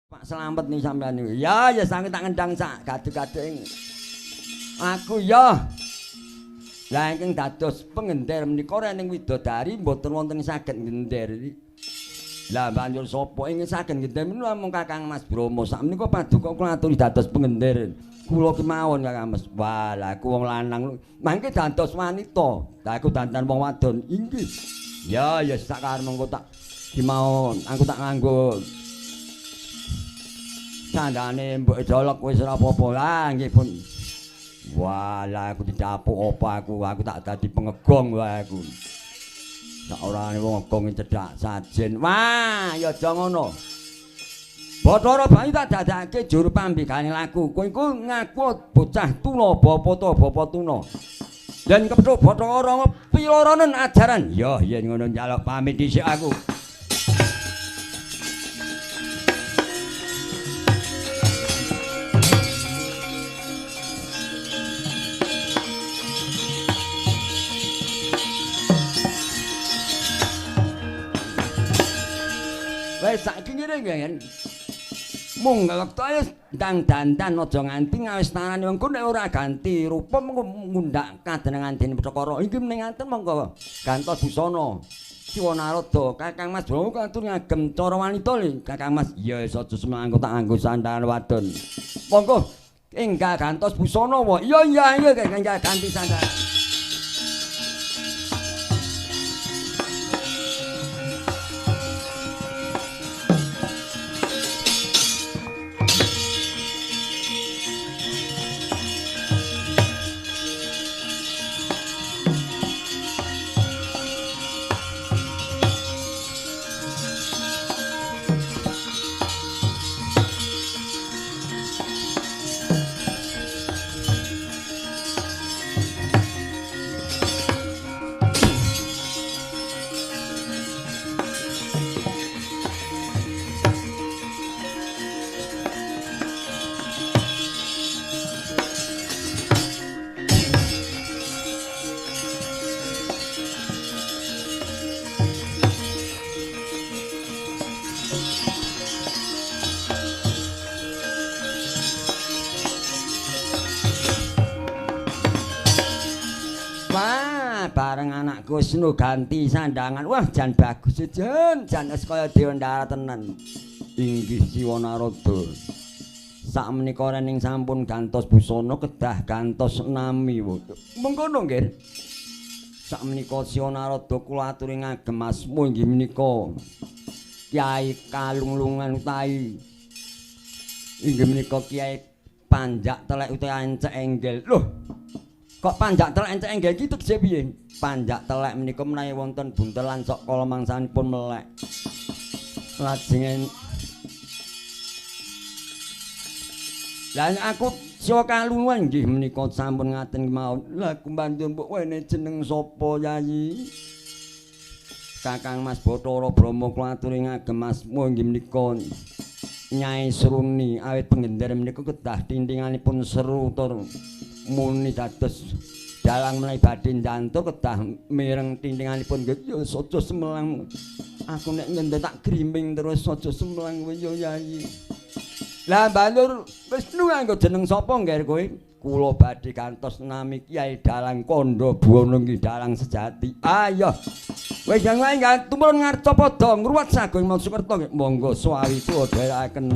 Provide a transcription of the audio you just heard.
Pak Slamet nih sampean niku. Ya ya sange tak ngendang sak gadeg-gadeg. Aku ya. Lah ingkang dados pengender menika rening widodari mboten wonten saged ngender. Lah banjur sapa ingkang saged ngender menika namung Kakang Mas Bromo. Sakmenika paduka kula aturi dados pengender. Kula kemawon Kakang Mas. Wah, lah aku wong lanang mangke dados wanita. Lah aku dandan wong wadon. Inggih. Ya ya sak karep mengko tak dimawon. Aku tak nganggo sandane mbok jolok wis ora apa-apa. Lah nggih pun. Wah, lah aku dicapuk apa aku tak dadi pengegong wae aku. Sak orane wong egong cedhak sajen. Wah, ya aja ngono. Bathara Bayu tak dadake juru pambikane laku. Kowe iku ngaku bocah tuna bapa ta bapa tuna. Yen kepethuk Bathara piloronen ajaran. Ya yen ngono njaluk pamit dhisik aku. Wis saiki ngene nggih. Mung wektu ayo ndang dandan aja nganti ngawis tanane mengko nek ora ganti rupa mengko ngundhak kadenengan dening Bathara. Iki meneh ngaten monggo gantos busana. Siwa Narada, Kakang Mas Bromo katur ngagem cara wanita lho. Kakang Mas, iya wis aja semangko tak nganggo sandangan wadon. Monggo enggal gantos busana wae. Iya iya iya enggal ganti sandangan. Bareng anakku Wisnu ganti sandangan. Wah, jan bagus jan, jan wis kaya dewa ndara tenan. Inggih Siwa Narada. Sakmenika rening sampun gantos busana kedah gantos nami. Mengkono nggih. Sakmenika Siwa Narada kula aturi ngagem asma inggih menika Kyai Kalunglungan utawi inggih menika Kyai Panjak Telek utawi Ancek Enggel. Loh, kok Panjak Telek Ancek Enggel iki tegese piye? Panjak Telek menika menawi wonten buntelan sok kala mangsanipun melek. Lajeng lan aku Siwa Kalungan nggih menika sampun ngaten kemawon. Lah kumbanjur mbok wene jeneng sapa Yayi? Kakang Mas Bathara Brahma kula aturi ngagem asma inggih menika Nyai Sruni. Awit penggender menika kedah tintinganipun seru tur muni dados dalang menawi badhe njantuk kedah mireng tintinganipun nggih. Ya aja semelang. Aku nek ngender tak griming terus aja semelang kowe ya Yayi. Lah banjur Wisnu nganggo jeneng sapa ngger kowe? Kula badhe gantos nami Kyai Dalang Kandha Buwana nggih dalang sejati. Ayo. Wis yang wae tumurun ngarca padha ngruwat sagung Mangsukerta nggih. Monggo sawi tuwa dherekaken.